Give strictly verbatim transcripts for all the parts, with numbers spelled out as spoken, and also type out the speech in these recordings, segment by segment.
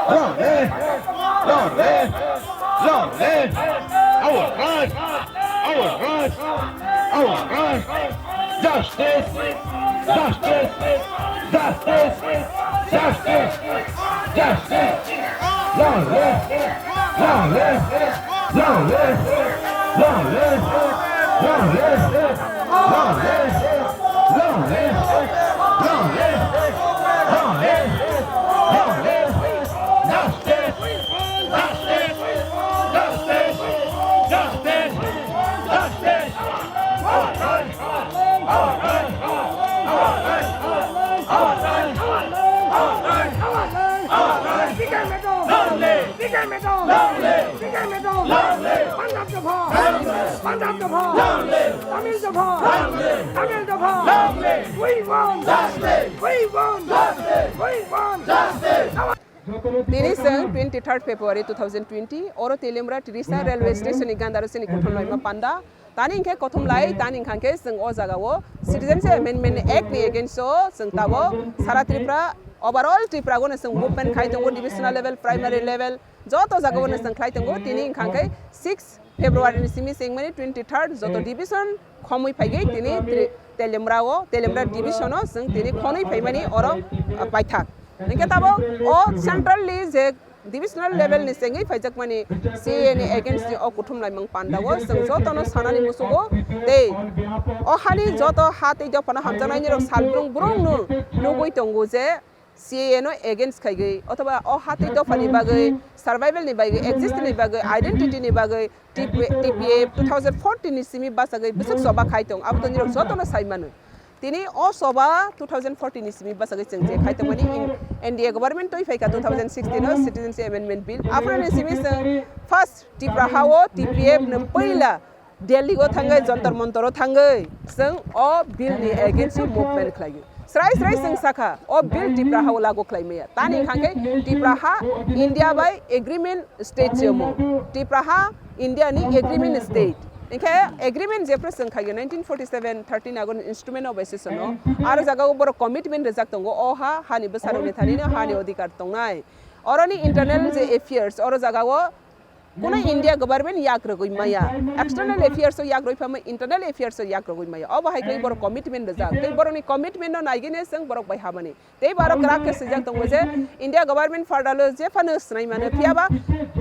Long live! Long live! Long live! Our right! Our right! Our right! Justice! Justice! Justice! Justice! Justice! Long live! Long live! Long live! Long live! Long live! Long live! Long live! Long live! Long live! Long live! Long live! Justice! Justice! Justice! Justice! Justice! Our right! Our right! Our right! Our right! Our right! Long live! Long live! Punjab Dopha! Punjab Dopha! Tamil Dopha! Tamil Dopha! We want justice! We want justice! We want justice! Tini chwng twenty third February two thousand twenty, oro Teliamura Tirisa Railway Station ni gandaro chini kuthum laima panda. Tani hwnkhe kothom lai, tani hwnkhe chwng o jaga o Citizenship Amendment Act ni against o chwng tabok sara Tripura, overall Tripura o no chwng movement khai tongo, divisional level, primary level, joto jaga o no chwng khlai tongo. Tini hwnkhe six February ni simi chwng mani twenty third joto division khomwi phaigwi tini Tri-, Teliamura o, Teliamura division o chwng tini khonwi phaimani oro, ah, paithak. Hwnkhe tabok o central ni je divisional level ni chengwi phaijakmani C A A ni against ni o kuthum laimang panda o chwng jotono sanani musugo tei o hani joto ha tei dophano hamjaknaini rok salbrung brung no nugwi tongo je C A A no against khaigwi othoba o ha tei dophani bagwi, survival ni bagwi, exist ni bagwi, identity ni bagwi T P, T P F two thousand fourteen ni simi bachagwi bwswk choba khai tong, abo to nirok jotono sai mano. Tini o choba two thousand fourteen ni simi bachagwi chwng je khai tongmani in-, N D A government twi phaikha two thousand sixteen o Citizenship Amendment Bill. Aphuru ni simi chwng first Tipra ha o T P F no puila Delhi o thangwi Jantar Mantar o thangwi chwng o bill ni against o movement khlaiwi. Srai srai chwng sakha o bill Tipra ha o lagu khlai maya. Tani hwnkhe Tipra ha India bai agreement state se omo. Tipra ha India ni agreement state. Hwnkhe agreement jephru chwng khaio nineteen forty seven thirteen August instrument of accession o. Aro jaga o borok commitment rijak tongo, o ha, hani bwsarok ni thani no hani odhikar tongnai. Oroni internal je affairs, oro jaga o kuno India government yak rwgwi maya. External affairs o yak rwgwi phama internal affairs o yak rwgwi maya. Obo hai khe borok commitment rijak. Tei borokni commitment no naigwi ne chwng borok bai hamani. Tei borok kwrak khe swijak tongo je India government federal o jephano swnai mano, phiya ba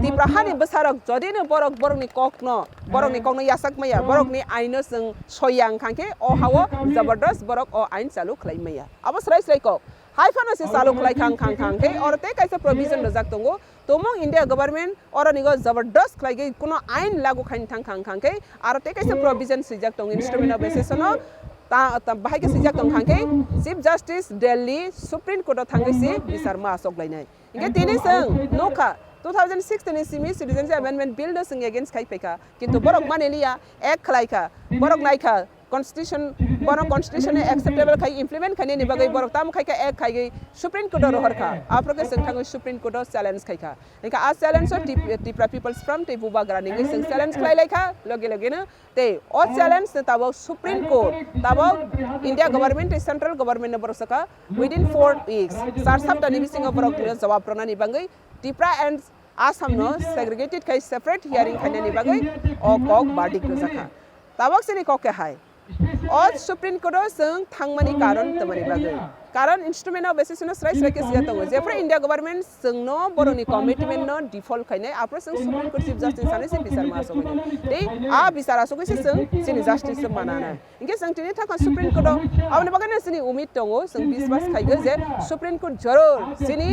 Tipra hani bwsarok jodi no borok borokni kokno, borokni kokno yasak maya, borokni aino chwng soya wngkha khe o ha o jabardast borok o ain chalu khlai maya. Abo srai srai kok. Hai phano se chalu khlai khang khang khang khe oro tei kaisa provision rijak tongo. Tumung India government oroni go jabardast khlai khe kuno ain lagu khain thang khang khang khe aro tei kaisa provision swijak tongo instrument of accession o. Ta, ta, bahai khe swijak tong khang khe Chief Justice Delhi Supreme Court o thangwi se bisar ma asok lainai. Hingke tini chwng nukha, two thousand sixteen ni simi Citizenship Amendment Bill no chwng against khai phaikha. Kintu borok maniliya, act khlaikha, borok naikha, constitution, bono constitution ni acceptable khai implement khainani bagwi borok tamo khaikha, act khaigwi Supreme Court o rohorkha. Aphuru khe chwng thangwi Supreme Court o challenge khaikha. Hingke a challenge o Tip-, Tipra People's Front tei Bubagra ni wngwi chwng challenge khlai laikha, loge loge no tei o challenge no tabok Supreme Court, tabok India government tei central government no borok sakha, within four weeks, char sapta ni bisingo borok no jawab rwnani bagwi Tipra and Assam no segregated khai separate hearing khainani bagwi o kok verdict rwjakha. Tabok chini kok khe hai, o Supreme Court o chwng thangmani karon twmani bagwi. Karon instrument of accession no srai srai khe sijak tongo. Jephru India government chwngno borokni commitment no default khainai, aphuru chwng Supreme Court Chief Justice sanwi se bichar ma asogwi. Tei a bichar asogwi se chwng chini justice se mananai. Hingke chwng tini thangkha Supreme Court o, aboni bagwi no chini umid tongo, chwng biswas khaigo je Supreme Court joror chini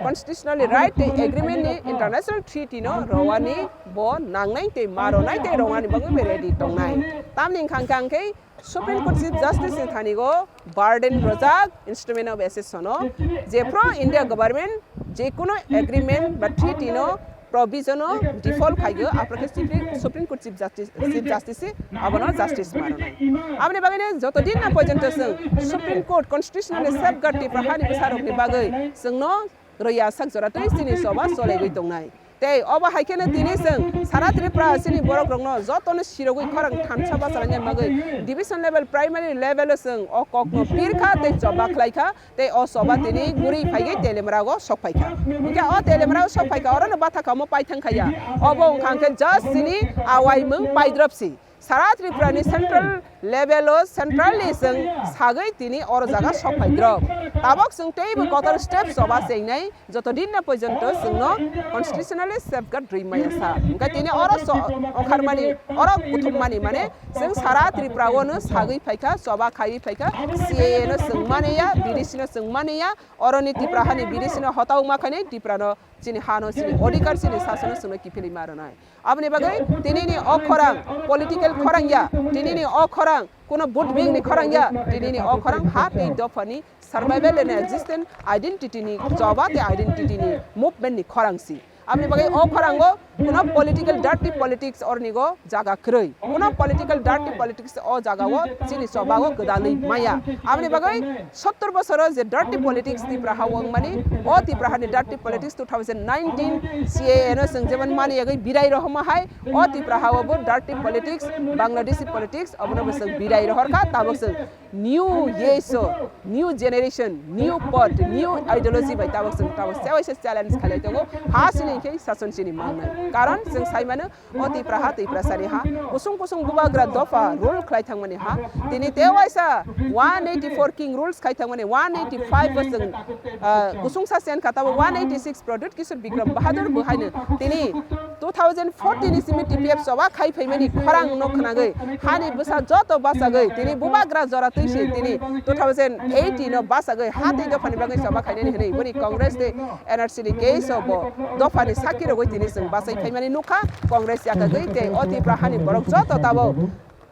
constitutionally right tei agreement ni international treaty no rowani bo nangnai tei ma ronai tei rowani bagwi bo ready tongnai. Tamni hwnkha hwnkhe Supreme Court Chief Justice ni thani go burden rojak instrument of accession o, jephru India government jekuno agreement ba treaty no provision o default khaigo, aphuru khe Supreme, Supreme Court Chief Justice, Chief Justice se abono justice ma rwnai. Aboni bagwi no joto din na porjonto chwng Supreme Court constitutional ni safeguard Tipra hani bwsarok ni bagwi chwngno rwya sak jora tei chini choba cholaiwi tongnai. Tei obo hai kheno tini chwng sara Tripura chini borok rokno jotono sirogwi khorang thansa bachalaina bagwi division level, primary level o chwng o kokno pirkha tei choba khlaikha. Tei o choba tini guri phaigwi Teliamura o sok phaikha. Hwnkhe o Teliamura o sok phaikha, orono batha kamo paithang khaiya. Obo wngkha hwnkhe just chini awaimwng paidrop si. Sara Tripura ni central level o central ni chwng sagwi tini oro jaga sok phaidrop. Tabok chwng teibo kotor step choba chengnai, joto din na porjonto chwngno constitutionally safeguard rwi maya sa. Hwnkhe tini oro so-, ongkharmani, oro kuthumani mane chwng sara Tripura o no sagwi phaikha, choba khaiwi phaikha, C A A no chwng mani ya, B D C no chwng mani ya, oroni Tripura hani B D C no hotau ma khainai, Tripura no chini hano, chini odhikar, chini sasono chwngno kiphilwi ma rwnai. Aboni bagwi tinini o khorang political khorang ya, tinini o khorang kuno vote bank ni khorang ya, tinini o khorang ha tei dophani survival and existence, identity ni choba tei identity ni movement ni khorang si. Aboni bagwi o khorango kuno political dirty politics ornigo jaga kwrwi. Kuno political dirty politics o jaga o chini choba o gwdalwi maya. Aboni bagwi sottor bosoro je dirty politics Tripura ha o wngmani, o Tripura hani dirty politics two thousand nineteen C A A no chwng jemon mani yagwi birai rohoma hai, o Tripura ha o bo dirty politics, Bangladeshi politics, obono bo chwng birai rohor kha, tabok chwng new yeso, new generation, new pot, new ideology bai tabok chwng tabok sewaisa challenge khalai tongo, ha sini khe sason chini mangnai. Karon chwng sai mano, o Tripura ha, Tripura sari ha, kusung kusung bubagra dopha rule khlai thangmani ha, tini tewaisa one eighty four king rules khai thangmani, one eighty five bo chwng, ah, kusung sa sen kha, tabo one eighty six Pradyut Kishore Bikram Bahadur bo haino tini two thousand fourteen ni simi T P F choba khai phaimani khorang no khwnagwi hani bwsa joto bachagwi tini bubagra jora twi se tini two thousand eighteen no bachagwi ha tei dophani bagwi choba khainani hwnwi boni Congress tei N R C ni case o bo dophani sakki rogwi tini chwng bachai phaimani nukha. Congress yakagwi tei o Tripura hani borok joto tabok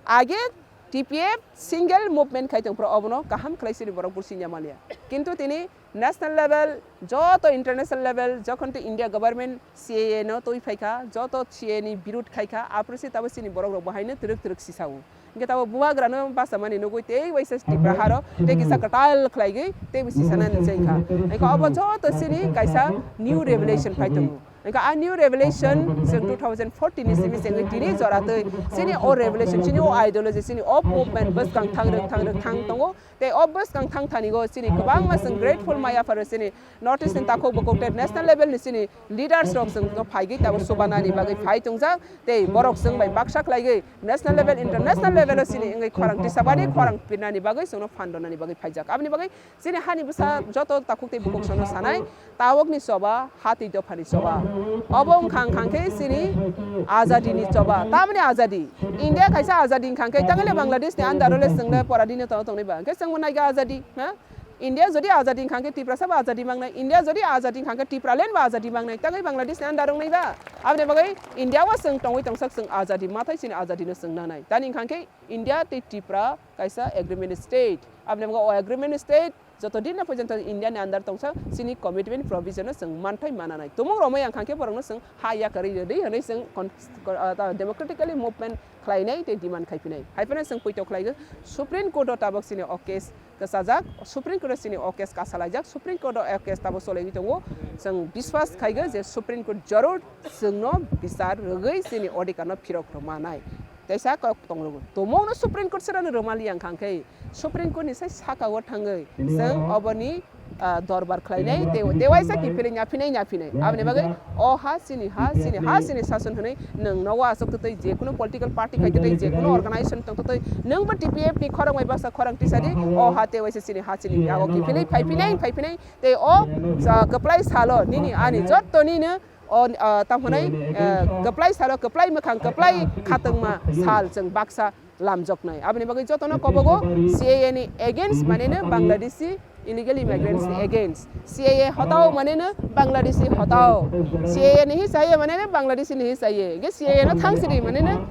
age T P F single movement khai tongphuru obono kaham khlai sini borok busi nyamaliya. Kintu tini national level, joto international level, jokhon tei India government C A A no twi phaikha, joto C A A ni birud khaikha, aphuru se tabo chini borok rok bo haino twrwk twrwk sisao. Hingke tabo bubagrano bachamani nugui tei waisa Tripura haro tei kisa kwtal khlaigwi tei bo sisanani chengkha. Hingke obo joto chini kaisa new revelation phai tongo. Hingke a new revelation chwng two thousand fourteen ni simi chengwi tini jora twi chini o revelation, chini o ideology, chini o movement bwskang thang rwk thang rwk thang tongo. Tei o bwskang thang thani go chini kwbangma chwng grateful maya pharo chini North East ni takhuk bukhuk tei national level ni chini leaders rok chwng no phaigwi tabo chubanani bagwi phai tongjak. Tei borok chwng bai baksa khlaigwi national level, international level o chini wngwi khorang tisabani, khorang pirnani bagwi chwngno phan donani bagwi phaijak. Aboni bagwi chini hani bwsa joto takhuk tei bukhuk chwngno sanai, tawokni choba, ha tei dophani choba. Obo wngkha wngkha khe chini azadi ni choba. Tamni azadi? India kaisa azadi wngkha khe, tangwi le Bangladesh ni under o le chwng le pora dino tongna tongnai ba? Hwnkhe chwng bo naiga azadi, ha? India jodi azadi wngkha khe Tiprasa bo azadi mangnai, India jodi azadi wngkha khe Tipraland bo azadi mangnai, tangwi Bangladesh ni under wngnai ba? Aboni bagwi India o chwng tongwi tongsak chwng azadi, mathai chini azadi no chwng nanai. Tani wngkha khe India tei Tripura kaisa agreement state. Aboni bagwi o agreement state joto din na porjonto India ni under tongsa chini commitment provision no chwng manthai mananai. Tumung romwi wngkha khe borokno chwng ha yakarwi rwdi hwnwi chwng con-, con-, ah, ta-, democratically movement khlainai tei demand khaiphinai. Haiphano chwng poito khlaigo Supreme Court o tabok chini o case kwchajak, Supreme Court o chini o case kasalaijak, Supreme Court o o case tabok cholaigwi tongo. Chwng biswas khaigo je Supreme Court joror chwngno bichar rwgwi chini odhikar no phirok rwmanai. Teisa kok tonglogo. Tumungno Supreme Court serano rwmaliya wngkha khe Supreme Court ni sai saka o thangwi chwng oboni ah, dorbar khlainai, te-, tewaisa kiphilwi yaphinai, yaphinai. Aboni bagwi o ha chini ha, chini ha, chini sason hwnwi nwng nogo achuk twtwi, je kunu political party khai twtwi, je kunu organization tong twtwi, nwng bo T P F ni khorang bai baksa khorang tisa di, o ha tewaisa chini ha chini yago kiphilwi phaiphinai, phaiphinai, tei o, ah, kwplai salo nini ani jotto nini o, ah, tamo hwnwi, ah, kwplai salo kwplai mwkhang kwplai khatungma sal chwng baksa lamjoknai. Aboni bagwi jotono kobogo C A A ni against maneno Bangladeshi illegal immigrants ni against. C A A hotao maneno Bangladeshi hotao. C A A ni hi chahiye maneno Bangladeshi ni hi chahiye. Ge C A A no thangsiri maneno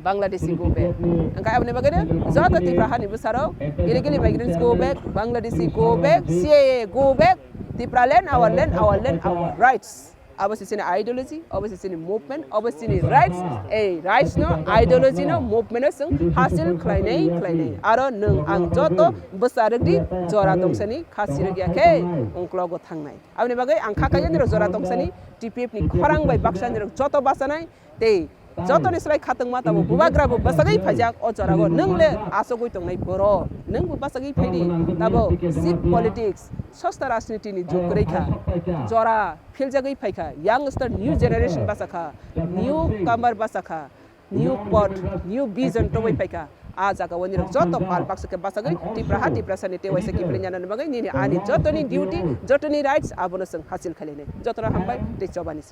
Bangladeshi go back. Angkai aboni bagwi no joto Tripura hani bwsarok illegal immigrants go back, Bangladeshi go back, C A A go back, Tipraland our land, our land our rights. Abo se chini ideology, abo se chini movement, abo se chini rights. Ei rights no, ideology no, movement no chwng hasil khlainai khlainai. Aro nwng ang joto bwsa rwgdi, jora tongsani khasi rwgya khe ungklogo thangnai. Aboni bagwi ang kha kaiya nirok jora tongsani T P F ni khorang bai baksa nirok joto bachanai tei jotoni slai khatungma tabo bubagra bo bwsagwi phaijak o jorao. Nwng le asogwi tongnai boro, nwng bo bwsagwi phaidi. Tabo sip politics, sosta rajniti ni jug kwrwi kha. Jora philjagwi phaikha, youngster, new generation bachakha, new comer bachakha, new pot, new vision tongwi phaikha. A jaga o nirok joto pal baksa khe bachagwi Tipra ha Tiprasa ni tei waisa kiphilwi nani bagwi nini ani jotoni duty, jotoni rights abono chwng hasil khailini. Jotono hambai tei chobani.